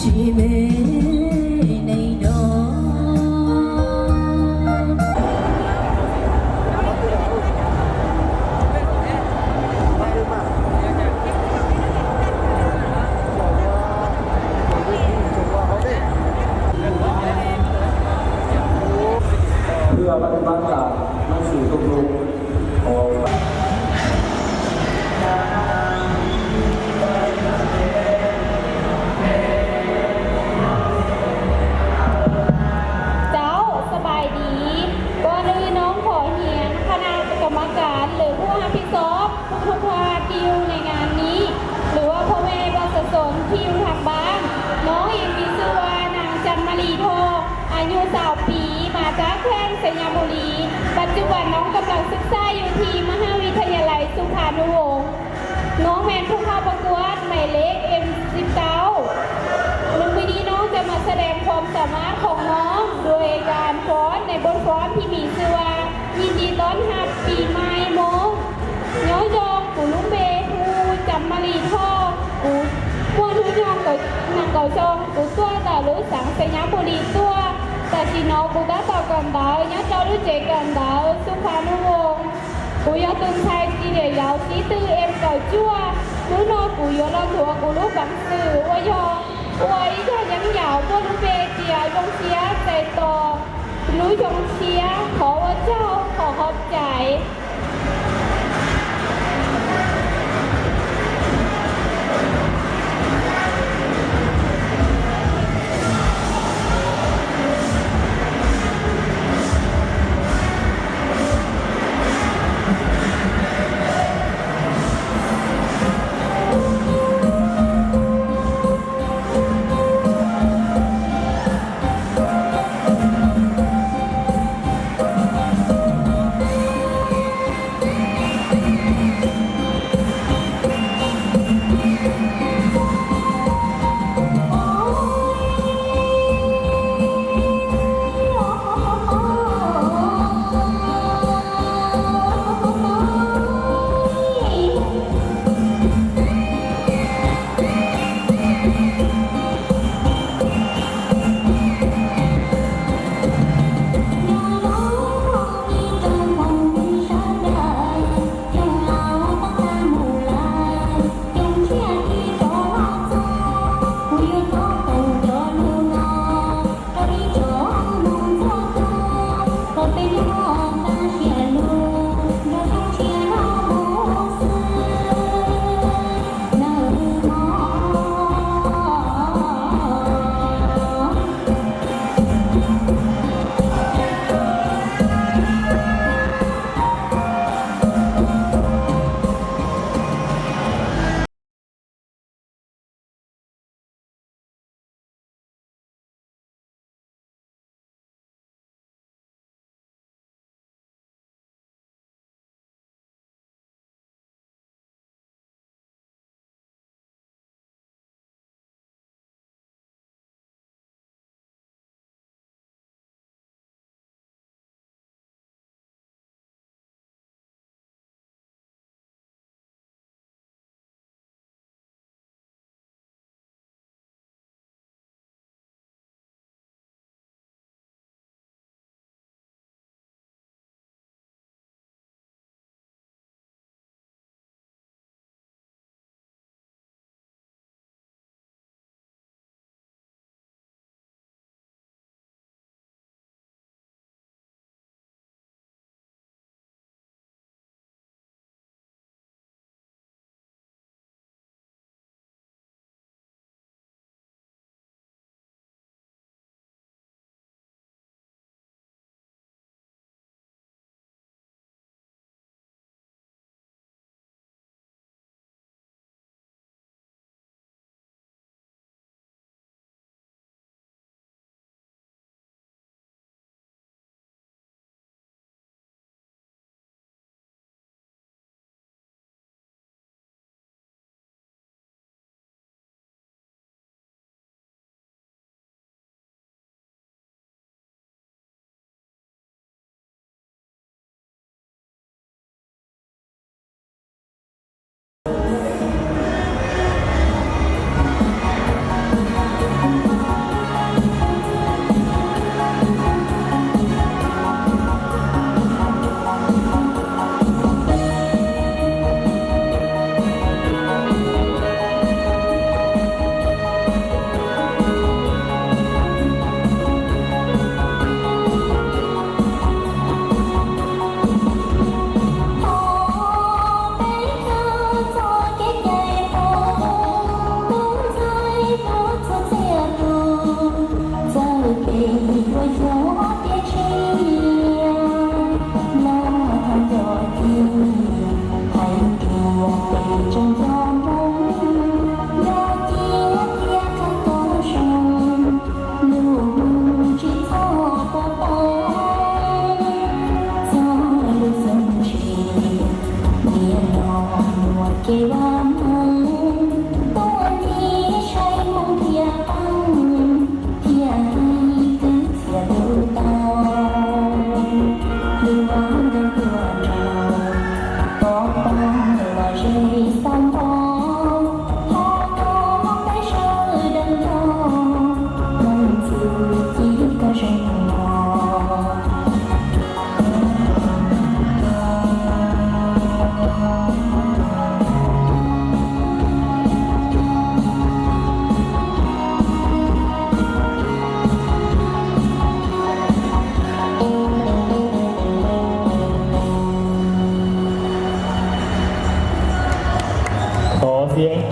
เพื่อปฏิบัติตามหนังสือตกลงของ เจ้า สบายดี ก่อนอื่นน้องขอเฮียน คณะกรรมการ หรือผู้รับผิดชอบ ทุกๆท่านที่อยู่ในงานนี้ หรือว่าพ่อแม่ประชาชนที่อยู่ทางบ้าน น้องเองมีชื่อว่านางจันทร์มาลีทอง อายุซาวปี มาจากแขวงไชยบุรี ปัจจุบันน้องกำลังศึกษาอยู่ที่มหาวิทยาลัยสุภานุวงศ์ น้องแม่นผู้เข้าประกวดหมายเลข เอ็ม สิบเก้า ในมื้อนี้น้องจะมาแสดงความสามารถของน้อง โดยการฟ้อนในบทฟ้อนที่มีชื่อว่า ยินดีต้อนรับปีใหม่มง ย้อนยองกูลูกเบฮูจันทร์มาลีทอง กูม่วนฮูยองกับหนังเก่าซอง กูตั้วต่อลูกสังสยามบุรีตั้ว แต่สีน้องกูก็ต่อก่อนเดา ย้อนเจ้าลูกเจ๊ก่อนเดา สุภานุวงศ์ Kuv yog tus ntxhais tsis niam yau txiv twg em kawm cuaj, hnub no kuv yuav los nthuav kuv lub peev xwm ua yog ua ib zaj yeeb yam muaj lub npe tias Zoo Siab Txais Tos, lub xyoo tshiab, qhov ua tsaug, qhov qhov cais.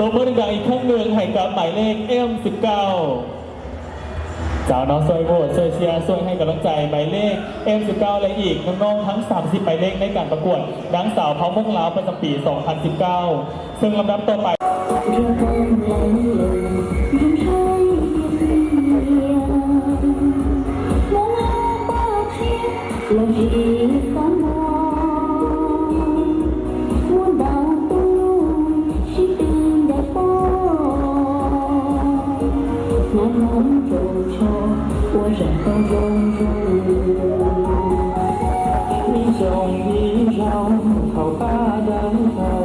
Pub dam dam ib khawb nwm hais kab maim lej M mười sáu. Cov no xuav vuam xuav sia xuav hais kab laj cais maim lej M mười sáu และอีกน้องๆทั้ง สามสิบ หมายเลข ในการประกวดนางสาวเผ่าม่วงลาวประจำปี สองพันสิบเก้า ซึ่งลำดับต่อไป Los hais xov mos, muab ntaus tus sib tw ncaim pog, hnub hnub tsaus tsho ua zam tau zoo zoo, ib zaug ib zaug thaum pab dawb tau.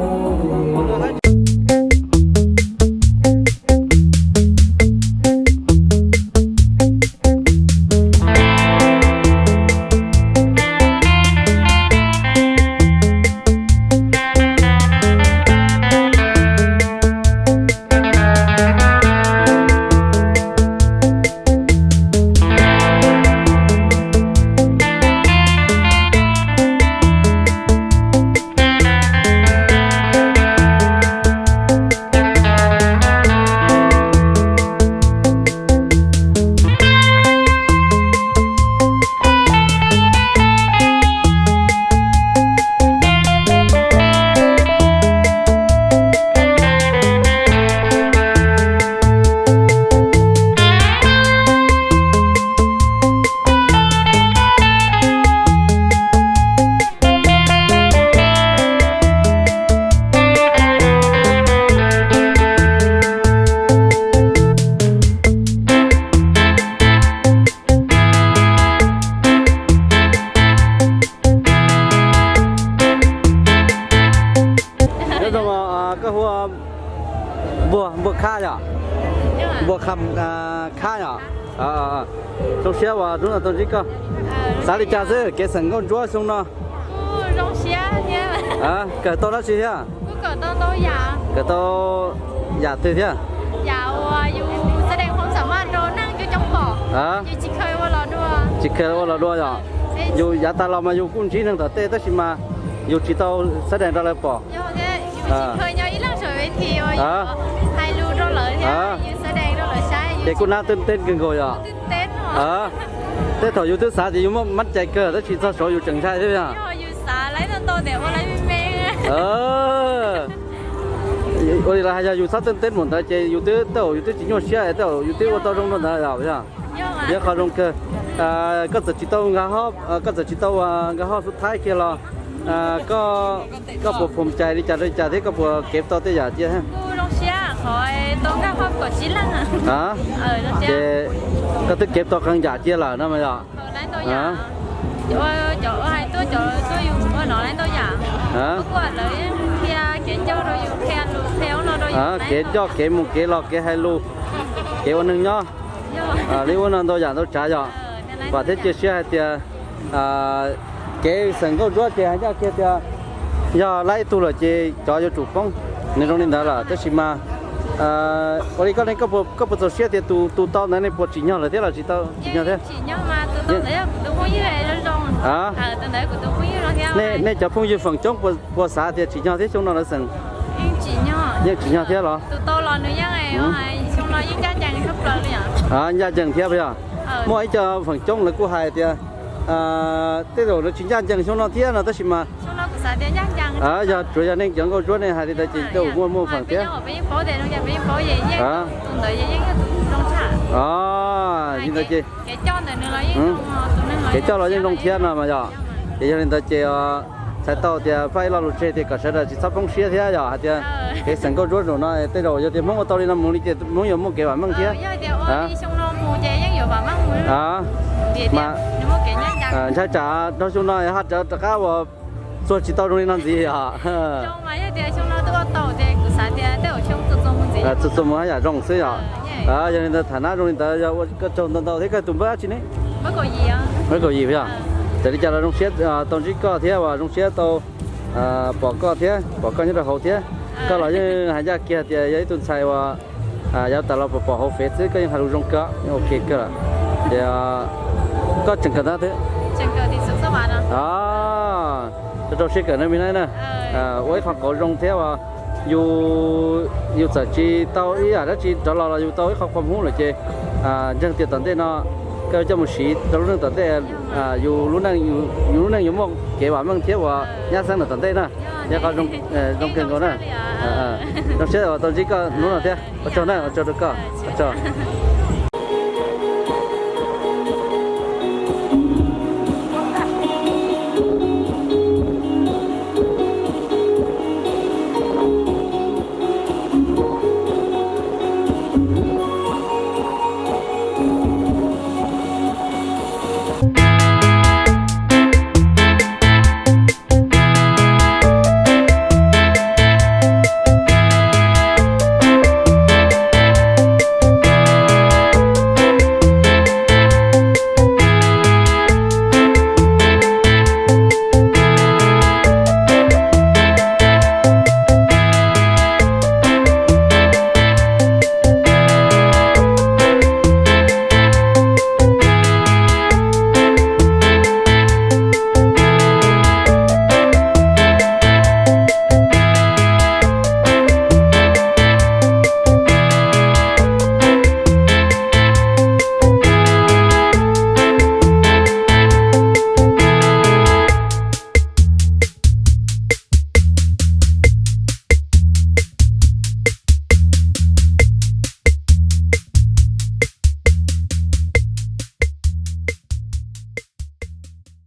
Nyob zoo, koj hu ua Npuag, Npuag Khab yom? Npuag Khab, Khab yom? Zoo siab uas hnub no tau ntsib koj. Xav li cas xwb kev xeem nkauj ntsuab xyoo no? Kawm tau dab tsi thiab? Kawm tau yam twg thiab? Tsis kheev ua los dua yom? Yus yav tas los mas yus kuj ntsib neeg tom tej tab sis mas yus tsis tau xab dees rau lawv pom. Ces kuj nab twb teb kawg nkaus yom. Tej thaum yus twb xav tias yus muaj mab cai kawg tab sis txog saud yus tseem ntshai thiab yog. Ua li lawv hais yog yus txhob teeb teb npaum ntawd ces yus twb, tej zaum yus twb tsis nyuaj siab, tej zaum yus twb ua tau zoo rau ntawd yom. Yog qhov zoo kawg. Koj txawm tsis tau nkag, koj txawm tsis tau nkag hob xub thaib kiag los koj puas phoom cai li cas li cas thiab koj puas kev tau tej yam cia? Ces koj twb kev tau qee yam cia lawm no mas yom. Kev coj kev mus kev los kev hais lus, kev ua neeg nyob, li ua no ntau yam ntau tsav yom. Vam thiab cia siab hais tias kev xeem nkauj ntsuab ces hais ncaj kiag tias yog laib ib tug lawm ces cov yuav tsum poob, nws zoo li ntawd lawm tab sis mas ua li koj ne, koj puas txaus siab tias tus tau ntawd nej puas tsim nyog lawm thiab los tsis tau tsim nyog thiab? Nej cov phooj ywg feem coob puas xav tias tsim nyog thiab xyoo no lawv xeem? Yeej tsim nyog thiab los? Ncaj ncees thiab yog? Muaj ib co feem coob lawv kuj hais tias tej zaum lawv tsis ncaj ncees xyoo no thiab no tab sis mas yog tsuas yog nej cov nkauj ntsuab nej hais li ntawd ces tej zaum muaj muaj feem thiab. Li ntawd ces kev coj los yeej zoo thiab no mas yom. Ces yog li ntawd ces txhais tau tias faj ib lo lus tseg tias kom sawv daws tsis txhob poob siab thiab yom, hais tias kev xeem nkauj ntsuab zaum no tej zaum yog tias Hmoob ua tau li no mus li ces Hmoob yuav muaj kev vam meej thiab. Mas ntshai tsam nrog xyoo no haj rov rov qab uas txuag tsis tau zoo li no ntxiv yom. Txuag txuag mus haj yam zoo xwb yom. Yog li ntawd tham nab zoo li ntawd yog ua koj tsaug ntau ntau thiab. Koj tus npawb dab tsi ne? Npawb kaum yim yog. Txawm li cas los zoo siab tau ntsib koj thiab uas zoo siab tau pom koj thiab pom koj nyob rau hauv thiab. Koj los yeej hais ncaj kiag tias yog ib tug ntxhais uas yav tas los pom pom hauv fev xwb koj yeej hais lus zoo kawg, yeej ok kawg lawm. Ces koj tseem kawm ntawv twg? Rau rau siab kawm na me na. Ua ib qho qauv zoo thiab uas Yus, yus txawm tsis tau ib yam dab tsi rov los los yus tau ib qho qhov muag lawm ces ntseeg tias tom ntej no koj yuav coj mus siv rau lub neej tom ntej, yus, yus lub neej yuav muaj kev vam meej thiab uas nyab xeeb lawm tom ntej na. Yog qhov zoo kawg nkaus na. Zoo siab uas tau ntsib koj hnub no thiab ua tsaug na, ua tsaug rau koj, ua tsaug.